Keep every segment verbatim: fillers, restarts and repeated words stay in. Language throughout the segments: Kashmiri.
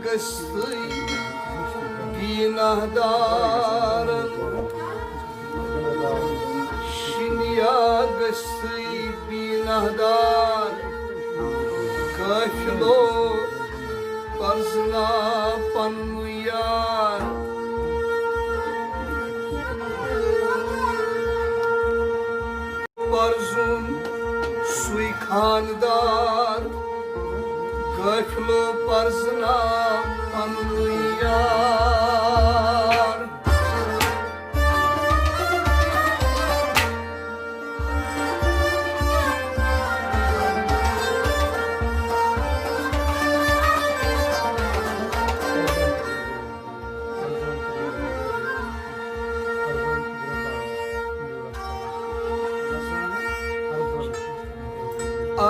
گٔژھٕے بینہہ دارن، شِنیا گٔژھٕے بینہہ دار، قٲفلو پرزنا پنُن یار۔ پرزُن سُے خاندار، قٲفلو پرزنا پنُن یار۔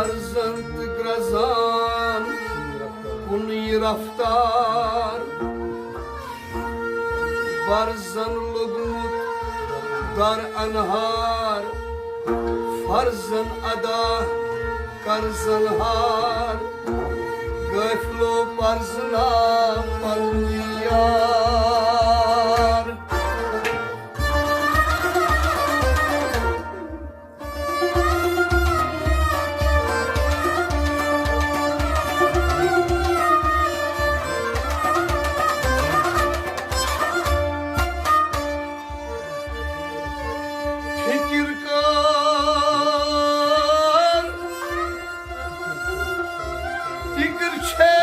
ارزان تہٕ گرزان کُنُے رفتار، برزن لوٚگمُت در انہار، فرضن ادا قرضن ہار، قٲفلو پرزنا پنُن یار۔ فکر کر، فکر چھے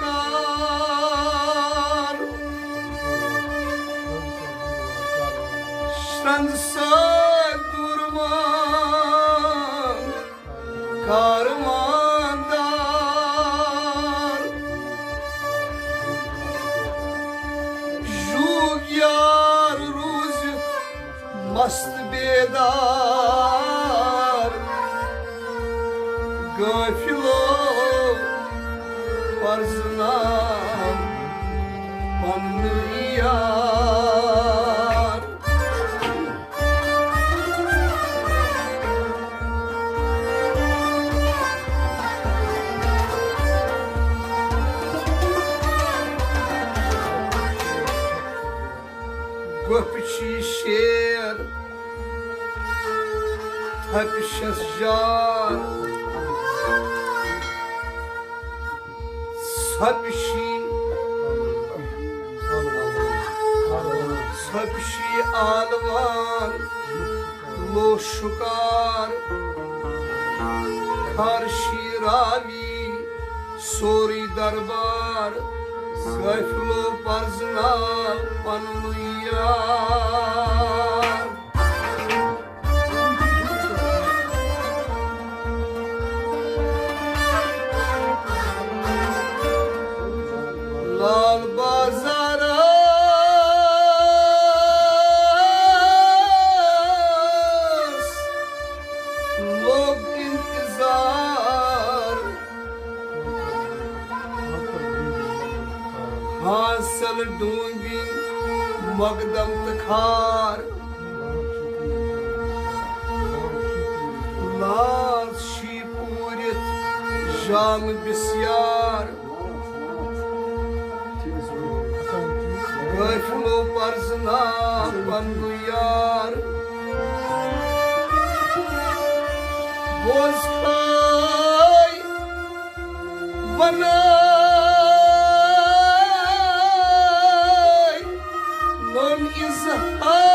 سہاکار، شرن سۭتۍ دوٗر مان کاروان دار۔ جوٗک یار روٗزِتھ مست بیدار، قٲفلو پرزناو پننُے یار۔ گۄپھِ چھی شیر، تھپہِ چھس جار۔ ژھۄپہِ چھی، ژھۄپہِ چھی آلوان لو شکار۔ ہر چھی راوی سورُے دربار، قٲفلو پرزناو پننُے یار۔ لال بازارس لوٚگ انتظار، حاصل ڈوٗنۍ مۄقدم تہٕ کھار۔ لاز چھی پوٗرِتھ جام بسیار، قٲفلو پرزناو پننُے یار۔ بوز خٲے بنٲے نوٚن اظہار،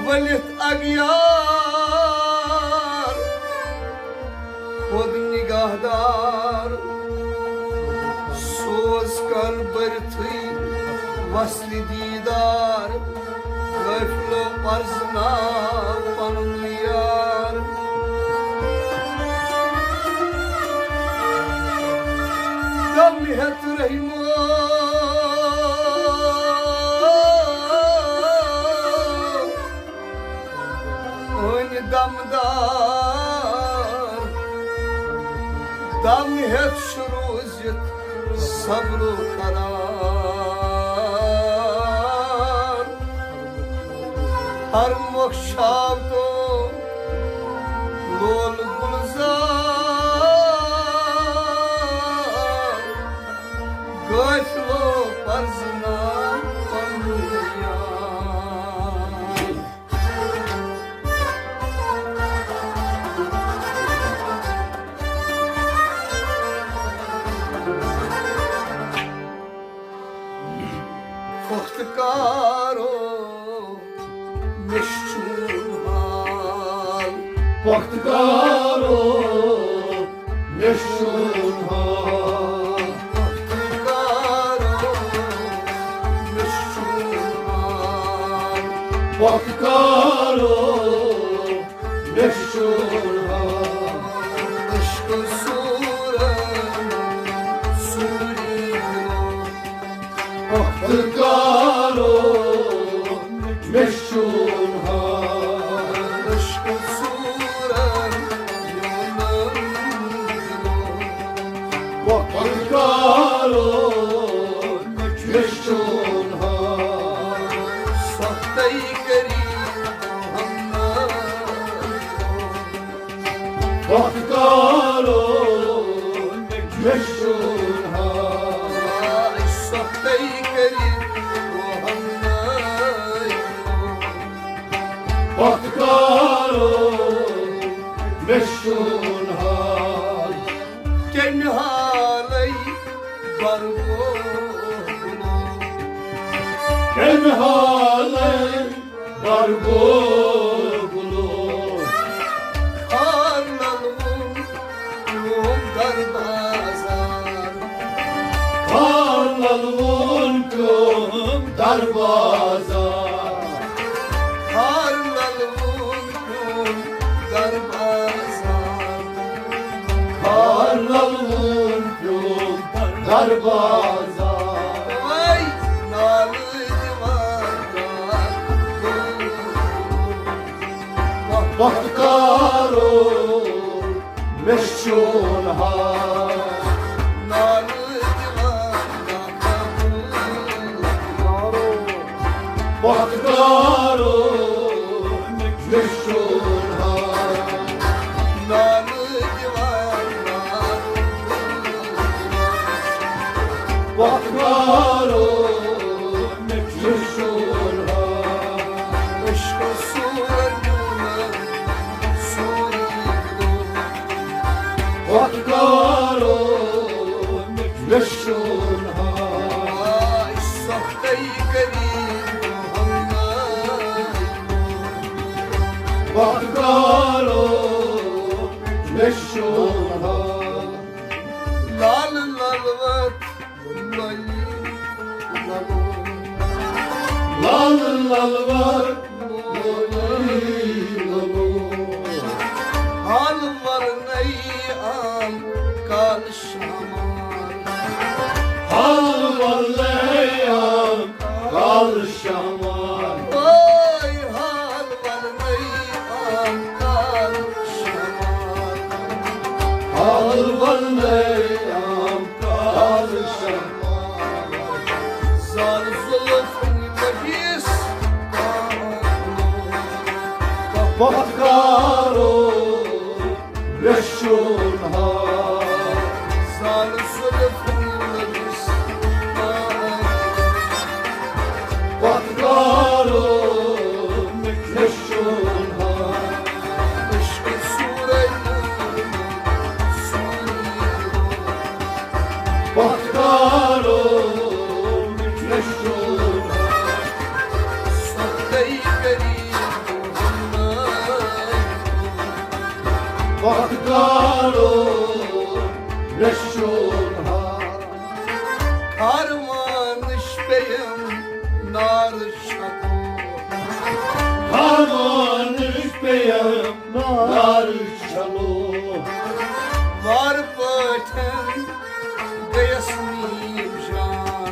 ؤلِتھ اغیار۔ خود نگاہ دار سوز کن بٔرتھٕے وصلہِ دیدار، قٲفلو پرزناو پنُن یار۔ دم ہیتھ رحمو أنۍ دمدار، دم ہیتھ چھُ روٗزِتھ صبرُک قرار۔ ہر مۄکھ چھاو تو لول گُلزار، قٲفلو پرزناو پنُن یار۔ پۄختہٕ کارو مےٚ چھُ چون حال۔ پۄختہٕ کارو مےٚ چھُ چون حال۔ پۄختہٕ کارو مےٚ چھُ چون حال۔ پۄختہٕ کارو مےٚ چھُ چون حال۔ عشقہٕ سوٗرن سوٗری دِلو۔ پۄختہٕ کارو مےٚ چھُ چون حال۔ عشقہٕ سوٗرن یوٗنان دِلو۔ پۄختہٕ کارو مےٚ چھُ چون حال۔ سختَے کٔرِتھ ہمناے۔ پۄختہٕ کارو مےٚ چھُ چون حال۔ سختَے کٔرِتھ ہمناے۔ پۄختہٕ کارو مےٚ چھُ چون حال۔ کمہِ حالے برگو گُلو۔ کمہِ حالے برگو گُلو۔ خار للوُن پیوم دروازار۔ خار للوُن پیوم دروازار۔ خار للوُن پیوم دروازار۔ خار للوُن پیوم دروازار۔ وے نالہٕ دِوان کار۔ پۄختہٕ کارو مےٚ چھُ چون حال۔ نالہٕ دِوان کار۔ پۄختہٕ کارو مےٚ چھُ چون حال۔ نالہٕ دِوان کار۔ پۄختہٕ کارو مےٚ چھُ چون حال۔ عشقہٕ سوٗرن یوٗنان سوٗری دِلو۔ پۄختہٕ کارو مےٚ چھُ چون حال۔ آے سختَے کٔرِتھ ہمناے۔ پۄختہٕ کارو مےٚ چھُ چون حال۔ لال للوت للی للو۔ لال للوت للی للو۔ حال ورنَے آم کال شامار۔ حال ورنَے آم کال شامار۔ وے حال ورنَے آم کال شامار۔ حال ورنَے آم کال شامار۔ زال زُلفن مجلس پۄختہٕ کارو مےٚ چھُ چون حال۔ زال زُلفن مجلس پۄختہٕ کارو مےٚ چھُ چون حال۔ عشقہٕ سوٗرن سوٗری دِلو۔ پۄختہٕ کارو مےٚ چھُ چون حال۔ سختَے کٔرِتھ ہمناے۔ پۄختہٕ کارو مےٚ چھُ چون حال۔ خارمانٕچ پیٚیَم نارٕ چھَلو۔ خارمانٕچ پیٚیَم نارٕ چھَلو۔ وارٕ پٲٹھۍ گٔیَس نیٖم جان۔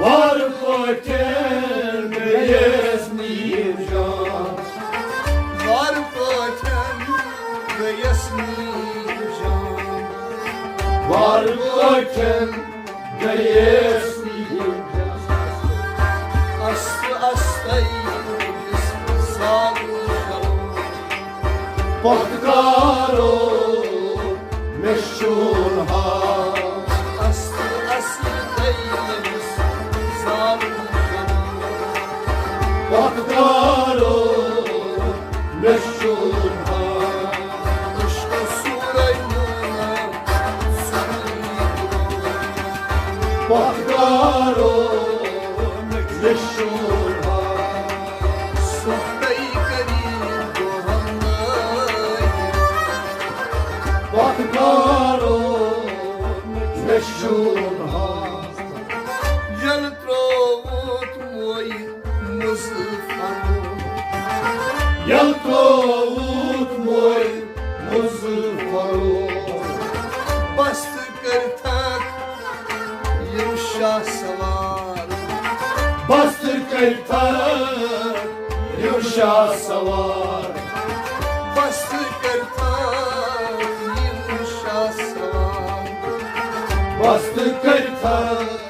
وارٕ پٲٹھۍ گٔیَس نیٖم جان۔ وارٕ پٲٹھۍ گٔیَس نیٖم جان۔ وارٕ پٲٹھۍ گٔیَس نیٖم جان۔ اَستہٕ اَستَے پتھ کارو مےٚ شون ہا۔ اصل اصل تیلس زالُن شنو۔ پتھ کارو مےٚ شون ہا۔ عشق سورے نونا سوری۔ پتھ کارو مےٚ شون ہا۔ سُکھتے کری دۄہن لٲگۍ۔ پتھ کارو مےٚ شون ہا۔ ییٚلہِ ترٛووُتھ موے مُظفرو۔ ییٚلہِ ترٛووُتھ موے مُظفرو۔ بس کٔرتھکھ یِم شاہ سوار۔ بس کٔرتھکھ یِم شاہ سوار۔ بس کٔرتھکھ یِم شاہ سوار۔ بس کٔرتھکھ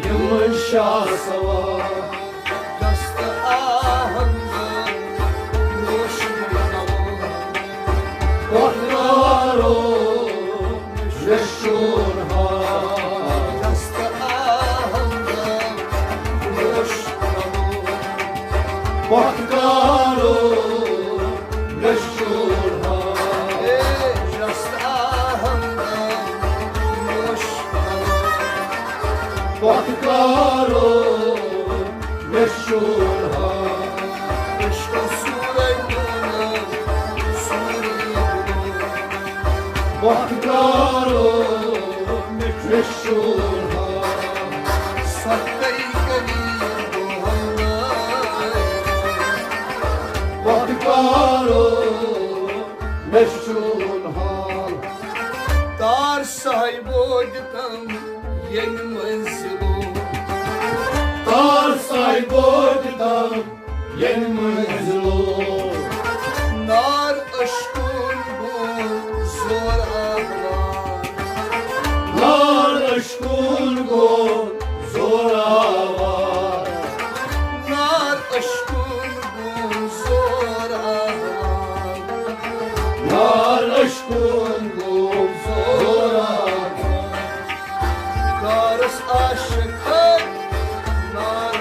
یِم شاہ سوار۔ دست آہنگ نوش کرو۔ پتھ کارو مےٚ شون ہا۔ دست آہنگ نوش کرو۔ پتھ کارو مےٚ شون ہا۔ اے دست آہنگ نوش کرو۔ پتھ کارو مےٚ شون ہا۔ عشق سورے نونا سوری۔ پتھ کارو مےٚ شون ہا۔ سختے کری دۄہن لٲگۍ۔ پتھ کارو مےٚ شون ہا۔ تار صاحبو دِتم ییٚمہِ منزلو۔ تار صاحبو دِتم ییٚمہِ منزلو۔ نار عشقُن گوٚو زورآور۔ نار عشقُن گوٚو زورآور۔ نار عشقُن گوٚو زورآور۔ نار عشقُن گوٚو زورآور۔ کارس عاشق نار۔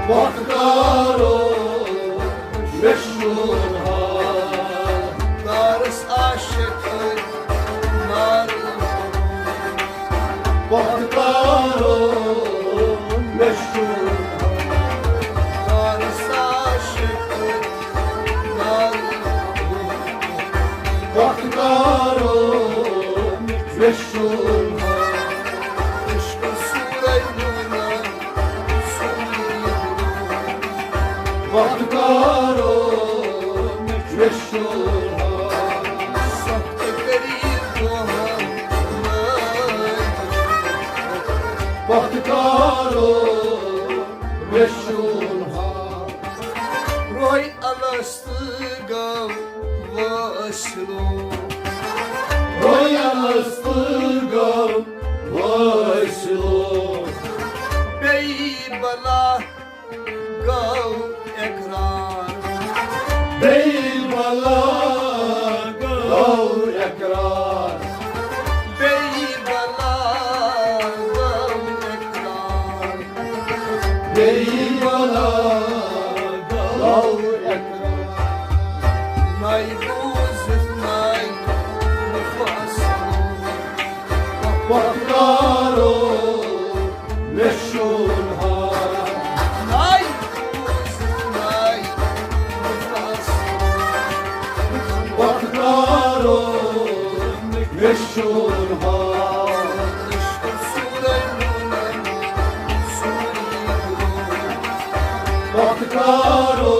پتھ کارو مےٚ شون ہا۔ کارس عاشق نار۔ پتھ کارو مےٚ شون ہا۔ کارس عاشق نار۔ پتھ کارو مےٚ شون ہا۔ عشق سورے نونا سوری۔ پتھ کارو مےٚ شون ہا۔ سخت کری دۄہن لٲگۍ۔ پتھ کارو مےٚ شون ہا۔ روے الس گو وٲصلو۔ روے الس گو وٲصلو۔ بیٚیہِ بلا گو اقرار۔ بیٚیہِ بلا گو اقرار۔ بیٚیہِ بلا گو اقرار۔ بیٚیہِ بلا گو اقرار۔ نَے بوٗزِتھ نَے مُفصلو۔ پتھ کارو مےٚ شون ہا۔ نَے بوٗزِتھ نَے مُفصلو۔ پتھ کارو مےٚ شون ہا۔ عشق سورے نونا سوری۔ پتھ کارو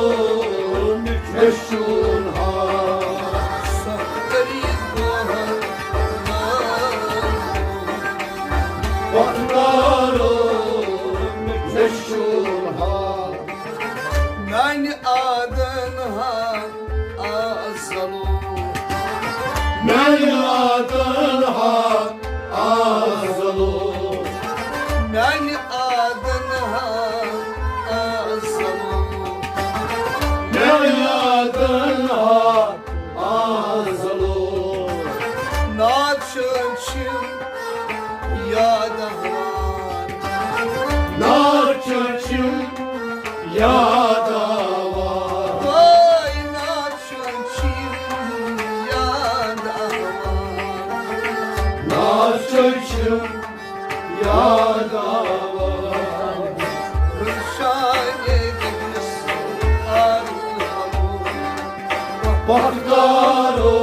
مےٚ شون ہا۔ سخت کری دۄہن لٲگۍ۔ پتھ کارو مےٚ شون ہا۔ میانہِ آدن ہا آزلو۔ میانہِ آدن ہا آزلو۔ میانہِ آدن ہا آزلو۔ میانہِ آدن چھِم یاد آوان۔ وٲے ناچُن چھِم یاد آوان۔ ناچُن چھِم یاد آوان۔ رُشانے دِس آلو۔ پتھ کارو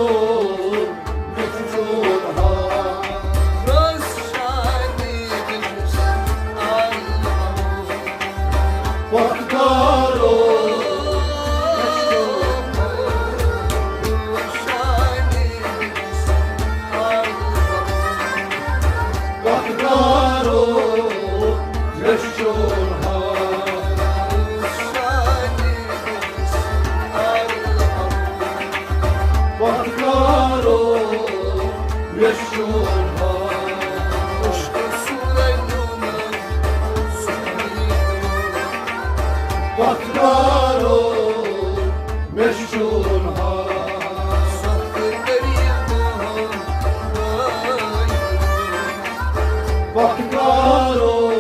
مےٚ چھُ چون حال۔ رُشانے دِس آلو۔ پتھ کارو مےٚ چھُ چون حال۔ پتھ کارو مےٚ چھُ چون حال۔ پتھ کارو مےٚ چھُ چون حال۔ پتھ کارو مےٚ چھُ چون حال۔ پتھ کارو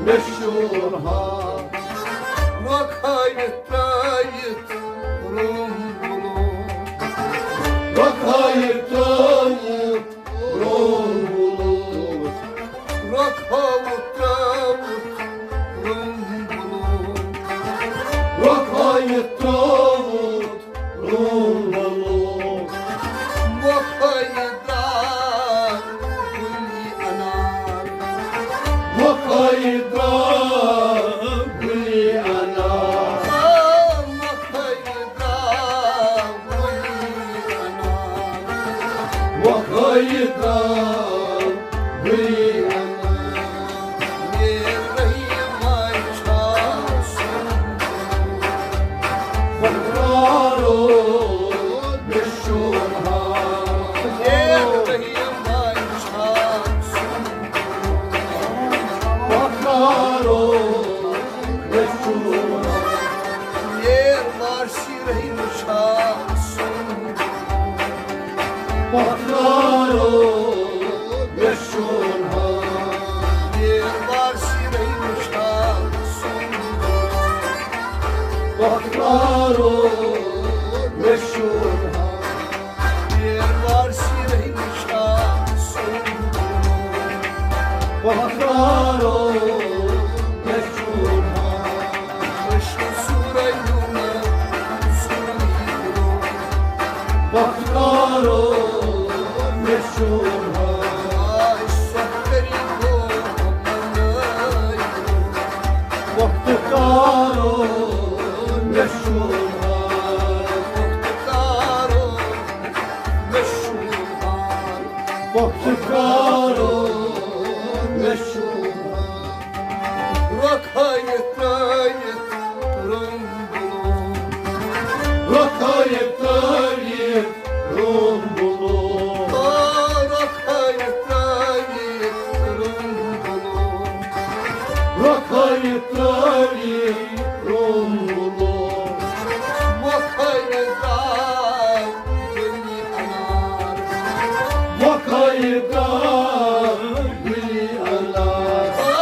مےٚ چھُ چون حال۔ وۄکھٲیِتھ ترٛٲیِتھ روٚم بُلوم۔ وۄکھٲیِتھ ترٛٲیِتھ روٚم بُلوم۔ وۄکھٲوِتھ ترٛٲوِتھ روٚم بُلوم۔ وۄکھٲیِتھ ترٛٲوِتھ روٚم بُلوم۔ وۄکھٲیِتھ درٛاو گُلی انار۔ وۄکھٲیِتھ درٛاو گُلی انار۔ آ، وۄکھٲیِتھ درٛاو گُلی انار۔ وۄکھٲیِتھ درٛاو گُلی انار۔ میر رحیم آیہِ چھا سُنٛد؟ وۄکھارو مےٚ چھُ چون حال۔ میر رحیم آیہِ چھا سُنٛد؟ وۄکھارو مےٚ چھُ چون حال۔ میر وارث رحیم چھا سُنٛد؟ پتھ کارو مےٚ چھُ چون حال۔ میر وارث رحیم چھا سُنٛد؟ پتھ کارو مےٚ چھُ چون حال۔ میر وارث رحیم چھا سُنٛد؟ پتھ کارو مےٚ چھُ چون حال۔ أسۍ چھِ سورہ یوٗنس سورہ یوٗنس۔ پتھ کارو مےٚ چھُ چون حال۔ آے سۄ کٔرِو منٲیِو۔ پتھ کارو مےٚ چھُ چون حال۔ پتھ کارو مےٚ چھُ چون حال۔ پتھ کارو مےٚ چھُ چون حال۔ رۄکھٲیِتھ ترٛٲیِتھ روٚم بُلوم۔ رۄکھٲیِتھ ترٛٲیِتھ روٚم بُلوم۔ آ، رۄکھٲیِتھ ترٛٲیِتھ روٚم بُلوم۔ رۄکھٲیِتھ ترٛٲیِتھ روٚم بُلوم۔ وۄکھٲیِتھ درٛاو گُلی انار۔ وۄکھٲیِتھ درٛاو گُلی انار۔ آ،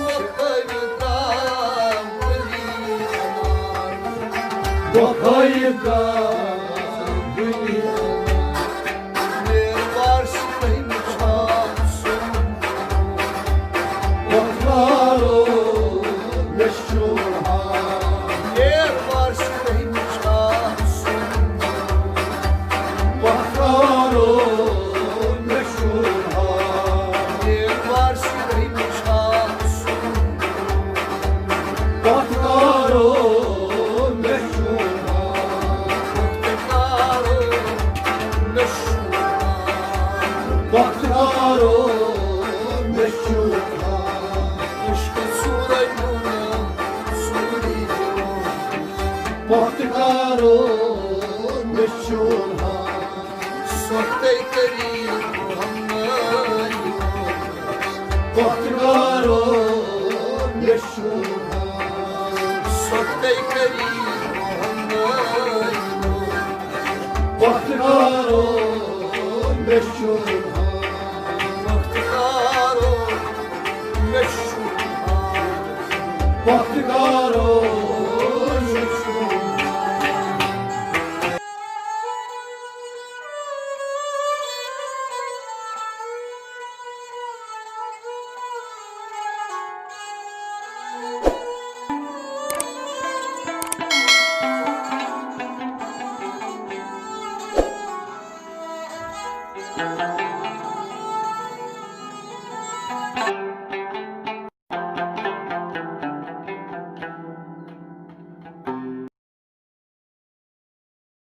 وۄکھٲیِتھ درٛاو گُلی انار۔ وۄکھٲیِتھ درٛاو گُلی انار۔ میر وارث رحیم چھا سُنٛد؟ وۄکھارو مےٚ چھُ چون حال۔ میر وارث رحیم چھا سُنٛد؟ وۄکھارو مےٚ چھُ چون حال۔ میر وارث رحیم چھا سُنٛد؟ پتھ کارو مےٚ چھُ چون حال۔ پتھ کارو مےٚ چھُ چون حال۔ پتھ کارو مےٚ چھُ چون حال۔ عشق سورہ یوٗنس سورہ یوٗنس۔ پتھ کارو مےٚ چھُ چون حال۔ سۄکھتَے کٔرِو ہمنٲیِو۔ پتھ کارو مےٚ چھُ چون حال۔ سۄکھتَے کٔرِو ہمنٲیِو۔ پتھ کارو مےٚ چھُ چون حال۔ پتھ کارو مےٚ چھُ چون حال۔ پکھ کرو۔